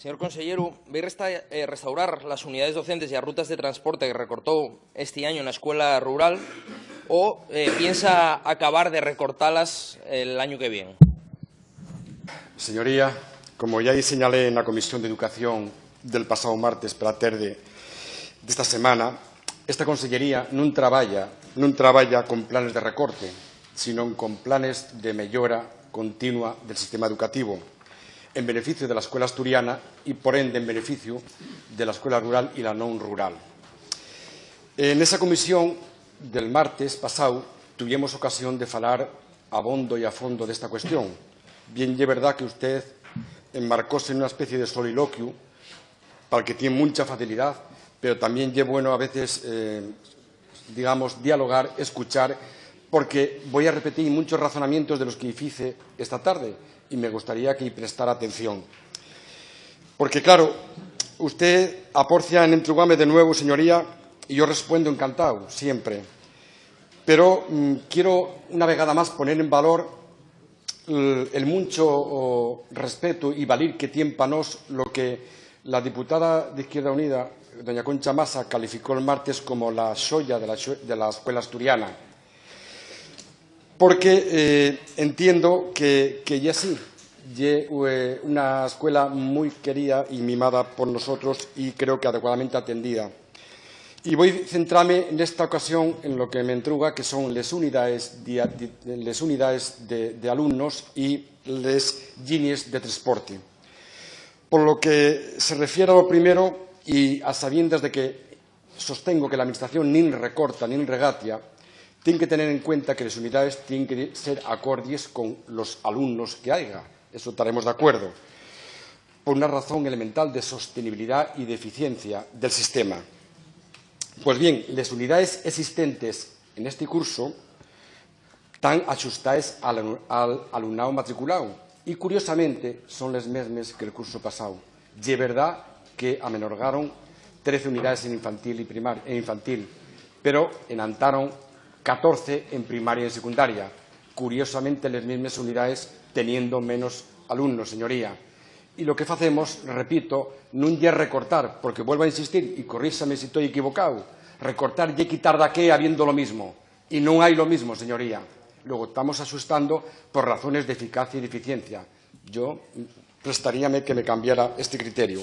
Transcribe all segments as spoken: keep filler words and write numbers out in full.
Señor conselleru, ¿vai resta-, eh, restaurar las unidades docentes y as rutas de transporte que recortó este año na escuela rural o, eh, piensa acabar de recortalas el año que viene? Señoría, como ya señalé na Comisión d'Educación del pasao martes pola tarde d'esta semana, esta consellería nun trabaya, nun trabaya con planes de recorte, sino con planes de mellora continua del sistema educativo, en beneficio de la escuela asturiana y, por ende, en beneficio de la escuela rural y la non rural. En esa comisión del martes pasao tuviemos ocasión de falar abondo y a fondo d'esta cuestión. Bien, ye verdá que usted enmarcóse nuna especie de soliloquiu pal que tien muncha facilidá, pero tamién ye bueno a veces, eh, digamos, dialogar, escuchar, porque voi a repetir munchos razonamientos de los que fice esta tarde y me gustaría que-y prestara atención. Porque, claro, usted aporcia en entruguame de nuevo, señoría, y yo respuendo encantao, siempre. Pero, mm, quiero una vegada más poner en valor el, el muncho, o, respetu y valir que tien pa nós lo que la diputada d'Izquierda Unida, doña Concha Masa, calificó el martes como la xoya de la xo-, de la escuela asturiana. Porque, eh, entiendo que, que ye así. Ye, eh, una escuela mui quería y mimada por nosotros y creo que adecuadamente atendida. Y voi centrame nesta ocasión en lo que m'entruga, que son les unidaes dia-, di-, les unidaes de, de alumnos y les llinies de tresporte. Por lo que se refiere a lo primero, y a sabiendas de que sostengo que la Administración nin recorta nin regatia, tien que tener en cuenta que les unidaes tienen que ser acordies con los alumnos que haiga. Eso taremos d'acuerdo. Por una razón elemental de sostenibilidá y d'eficiencia del sistema. Pues bien, les unidaes existentes en esti cursu tán axustaes al, al alumnao matriculáu y, curiosamente, son les mesmes que el cursu pasao. Ye verdá que amenorgaron trece unidaes en infantil y primar-, en infantil, pero enantaron catorce en primaria y en secundaria. Curiosamente, les mesmes unidaes teniendo menos alumnos, señoría. Y lo que facemos, repito, nun ye recortar, porque vuelvo a insistir, y corríxame si toi equivocáu, recortar ye quitar daqué habiendo lo mismo. Y nun hai lo mismo, señoría. Luego, tamos axustando por razones d'eficacia y d'eficiencia. Yo prestaríame que me cambiara este criterio.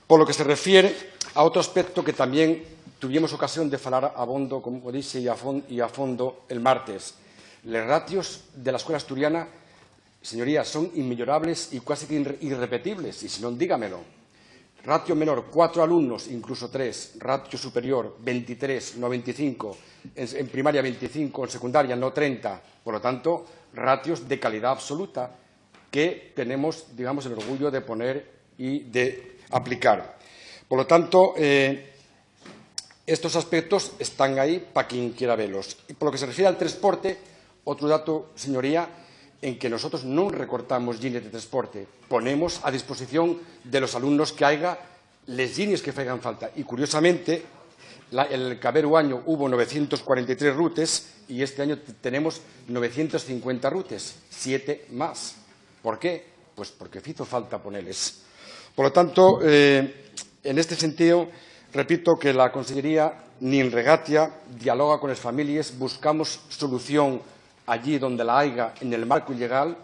Por lo que se refiere a otro aspecto que tamién tuviemos ocasión de falar abondo, como dixe, y a fon-, y a fondo el martes, les ratios de la escuela asturiana, señoría, son inmeyorables y cuasi que irre-, irrepetibles, y si non, dígamelo. Ratio menor, cuatro alumnos, incluso tres. Ratio superior, veintitrés, no veinticinco. En, en primaria, veinticinco, en secundaria, no treinta. Por lo tanto, ratios de calidad absoluta que tenemos, digamos, el orgullo de poner y de aplicar. Por lo tanto, eh, estos aspectos están ahí pa quien quiera velos. Y por lo que se refiere al tresporte, otro dato, señoría, en que nosotros nun recortamos llinies de tresporte, ponemos a disposición de los alumnos que haiga les llinies que faigan falta. Y, curiosamente, la, el caberu año hubo novecientos cuarenta y tres rutes y este año te-, tenemos novecientos cincuenta rutes, siete más. ¿Por qué? Pues porque fizo falta poneles. Por lo tanto, eh, en este sentido, repito que la Consellería nin regatia, dialoga con les families, buscamos solución allí donde la haiga en el marco llegal,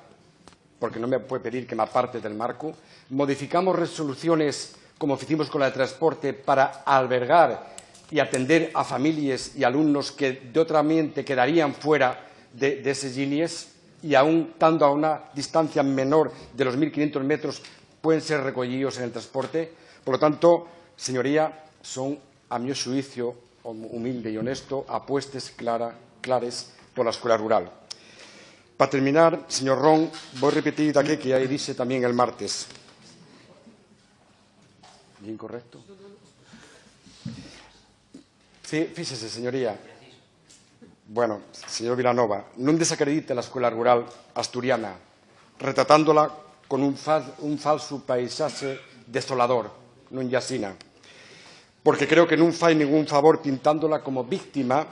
porque non me puede pedir que m'aparte del marco. Modificamos resoluciones, como ficimos con la de transporte, para albergar y atender a families y alumnos que d'otra miente quedarían fuera de, de eses llinies, y aún tando a una distancia menor de los mil quinientos metros pueden ser recoyíos en el transporte. Por lo tanto, señoría, son, a mi xuicio humilde y honesto, apuestes clara-, clares por la escuela rural. Pa terminar, señor Ron, voi repetir daqué que ya dixe tamién el martes. ¿Ye incorrecto? Fí-, fíxese, señoría. Bueno, señor Vilanova, nun desacredite la escuela rural asturiana, retratándola con un fal-, un falsu paisaxe desolador, nun ye asina. Porque creo que nun fai ningún favor pintándola como víctima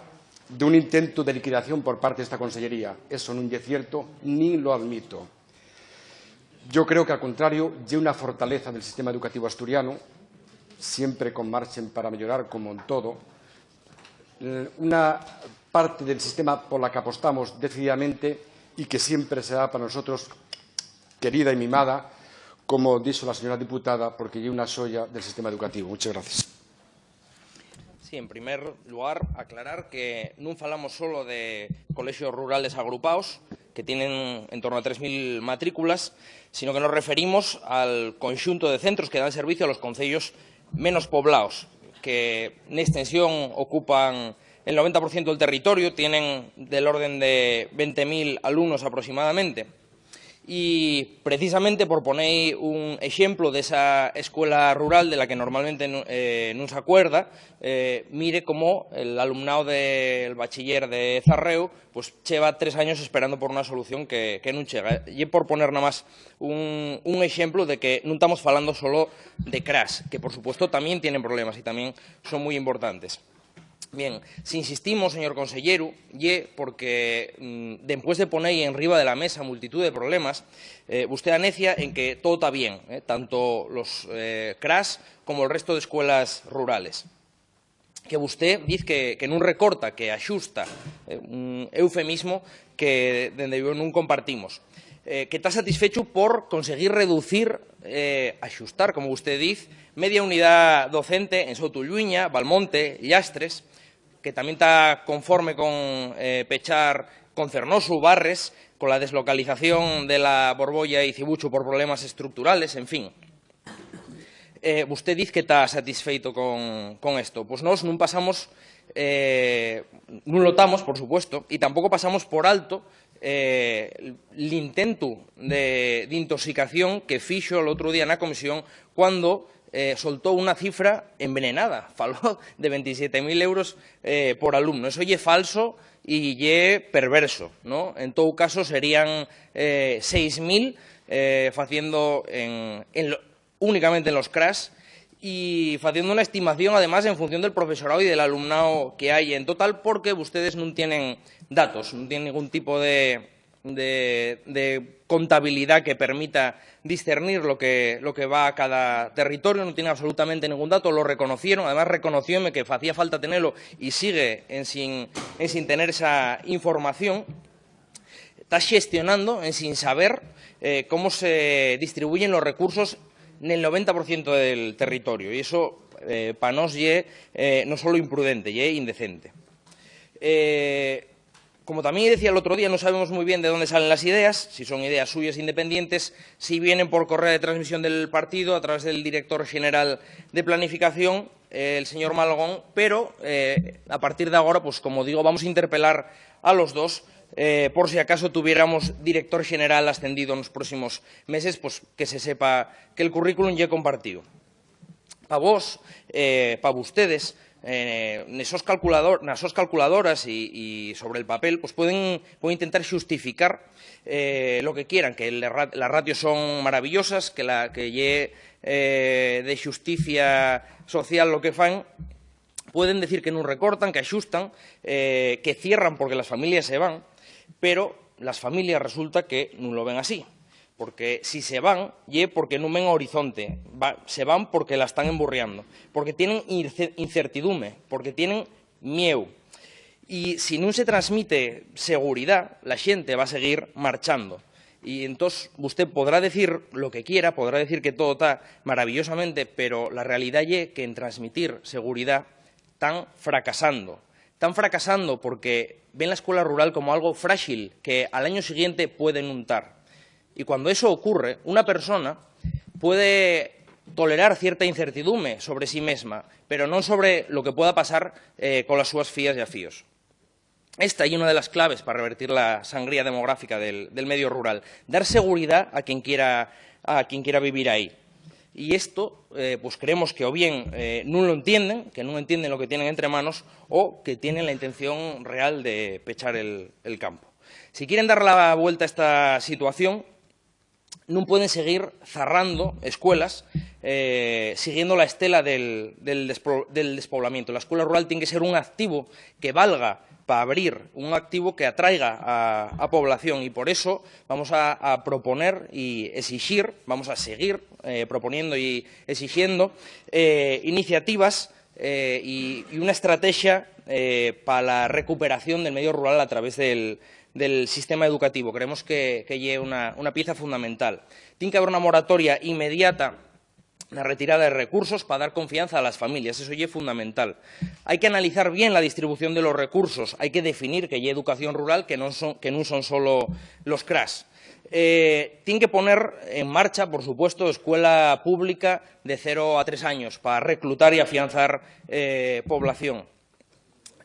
d'un intento de liquidación por parte d'esta consellería. Eso nun ye cierto, nin lo admito. Yo creo que, al contrario, ye una fortaleza del sistema educativo asturiano, siempre con margen para mejorar, como en todo, eh, una parte del sistema por la que apostamos decididamente y que siempre será para nosotros querida y mimada, como dijo la señora diputada, porque ye una xoya del sistema educativo. Muchas gracias. Sí, en primer lugar, aclarar que nun falamos solo de colexios rurales agrupaos, que tienen en torno a tres mil matrículas, sino que nos referimos al conxunto de centros que dan servicio a los concellos menos poblaos, que n'extensión ocupan el noventa por ciento del territorio, tienen del orden de veinte mil alumnos aproximadamente. Y precisamente por poner un exemplu d'esa escuela rural de la que normalmente nun, eh, nun s'acuerda, eh, mire cómo el alumnao del bachiller de Zarréu, pues, lleva tres años esperando por una solución que, que nun llega. Y por poner nada más un, un exemplu de que nun tamos falando solo de cras, que por supuesto también tienen problemas y también son muy importantes. Bien, si insistimos, señor conselleru, ye porque, mm, dempués de poner enriba de la mesa multitud de problemas, eh, usted anecia en que todo ta bien, eh, tanto los, eh, cras como el resto d'escuelas rurales. Que usted diz que, que nun recorta, que axusta, eh, un eufemismo que, dende luego, nun compartimos. Eh, que ta satisfechu por conseguir reducir, eh, axustar, como usted diz, media unidá docente en Soto Lluña, Valmonte, Llastres, que tamién ta conforme con, eh, pechar Concernosu, Barres, con la deslocalización de la Borbolla y Cibuchu por problemas estructurales, en fin. Eh, usted diz que ta satisfeito con, con esto. Pues nós nun pasamos, eh, nun lo tamos, por supuesto, y tampoco pasamos por alto, eh, l'intentu de, d'intoxicación que fixo l'otru día na comisión cuando, eh, soltó una cifra envenenada. Faló de veintisiete mil euros, eh, por alumno. Eso ye falso y ye perverso, ¿no? En todo caso, serían, eh, seis mil, eh, faciendo en, en lo, únicamente en los cras, y faciendo una estimación, además, en función del profesorado y del alumnado que hay en total, porque ustedes nun tienen datos, nun tienen ningún tipo de, de, de contabilidad que permita discernir lo que, lo que va a cada territorio, nun tienen absolutamente ningún dato, lo reconocieron, además reconocióme que facía falta tenerlo y sigue en sin, en sin tener esa información. Ta xestionando en sin saber, eh, cómo se distribuyen los recursos nel noventa por ciento del territorio, y eso, eh, pa nós ye, eh, non solo imprudente, ye indecente. Eh, como tamién decía l'otro día, no sabemos mui bien de dónde salen las ideas, si son ideas suyas independientes, si vienen por correa de transmisión del partido a través del director xeneral de Planificación, el señor Malagón, pero, eh, a partir d'agora, pues, como digo, vamos a interpelar a los dos, eh, por si acaso tuviéramos director xeneral ascendido nos próximos meses, pues, que se sepa que el currículum ye compartío. Pa vos, eh, pa vustedes, eh, nes sos calculador-, nas sos calculadoras y, y sobre el papel, pues, pueden, pueden intentar xustificar, eh, lo que quieran, que la ra-, las ratios son maravillosas, que la, que ye, eh, de xusticia social lo que fan. Pueden decir que nun recortan, que axustan, eh, que cierran porque las familias se van, pero las familias resulta que nun lo ven así, porque si se van, ye porque nun ven horizonte, va-, se van porque la están emburriando, porque tienen ince-, incertidume, porque tienen mieu. Y si nun se transmite seguridá, la xente va a seguir marchando. Y entós, usted podrá decir lo que quiera, podrá decir que todo ta maravillosamente, pero la realidá ye que en transmitir seguridá tán fracasando. Tán fracasando porque ven la escuela rural como algo fráxil, que al año siguiente puede nun tar. Y cuando eso ocurre, una persona puede tolerar cierta incertidume sobre sí mesma, pero non sobre lo que pueda pasar, eh, con las súas fías y afíos. Esta ye una de las claves pa revertir la sangría demográfica del, del medio rural. Dar seguridá a quien quiera, a quien quiera vivir ahí. Y esto, eh, pues, creemos que o bien, eh, nun lo entienden, que nun entienden lo que tienen entre manos, o que tienen la intención real de pechar el, el campo. Si quieren dar la vuelta a esta situación, nun pueden seguir zarrando escuelas, eh, siguiendo la estela del, del despro-, del despoblamiento. La escuela rural tiene que ser un activo que valga pa abrir, un activo que atraiga a, a población, y por eso vamos a, a proponer y exixir, vamos a seguir, eh, proponiendo y exigiendo, eh, iniciativas, eh, y, y una estrategia, eh, pa la recuperación del medio rural a través del, del sistema educativo. Creemos que, que ye una, una pieza fundamental. Tiene que haber una moratoria inmediata na retirada de recursos pa dar confianza a las familias. Eso ye fundamental. Hai que analizar bien la distribución de los recursos, hai que definir que ye educación rural, que non son, que nun son solo los crash. Eh, tiene que poner en marcha, por supuesto, escuela pública de cero a tres años pa reclutar y afianzar, eh, población.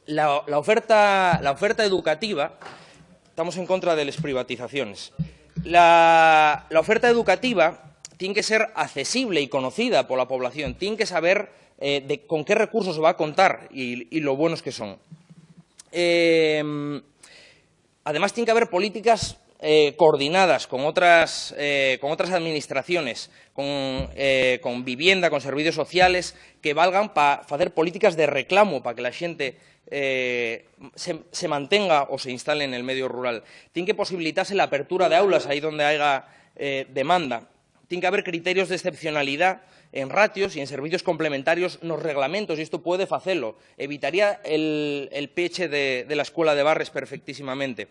La, la oferta, la oferta educativa, estamos en contra de les privatizaciones. La, la oferta educativa tiene que ser accesible y conocida por la población, tiene que saber, eh, de, con qué recursos se va a contar y, y lo buenos que son. Em, además, tiene que haber políticas, eh, coordinadas con otras, eh, con otras administraciones, con, eh, con vivienda, con servicios sociales, que valgan pa facer políticas de reclamo, pa que la xente, eh, se, se mantenga o se instale en el medio rural. Tiene que posibilitarse la apertura de aulas ahí donde haya, eh, demanda. Tiene que haber criterios de excepcionalidá en ratios y en servicios complementarios nos reglamentos, y esto puede facelo. Evitaría el, el peche de, de la escuela de Barres perfectísimamente,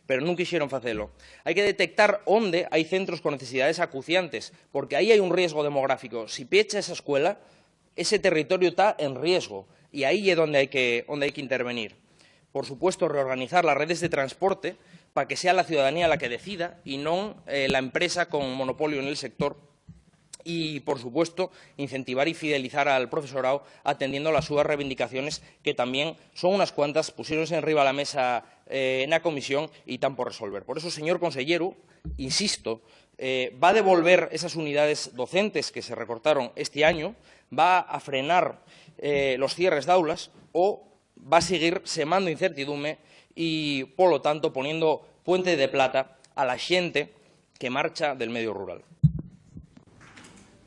pero nun quixeron facelo. Hai que detectar onde hai centros con necesidades acuciantes, porque aí hai un riesgo demográfico. Si pecha esa escuela, ese territorio ta en riesgo, y aí ye donde hai que, onde hai que intervenir. Por supuesto, reorganizar las redes de transporte pa que sea la ciudadanía la que decida y non, eh, la empresa con monopolio en el sector. Y, por supuesto, incentivar y fidelizar al profesorao atendiendo a las súas reivindicaciones, que también son unas cuantas, pusiéronse enriba la mesa, eh, na comisión y tán por resolver. Por eso, señor conselleru, insisto, eh, va a devolver esas unidades docentes que se recortaron este año, va a frenar, eh, los cierres d'aulas o va a seguir semando incertidume y, polo tanto, poniendo puente de plata a la xente que marcha del medio rural.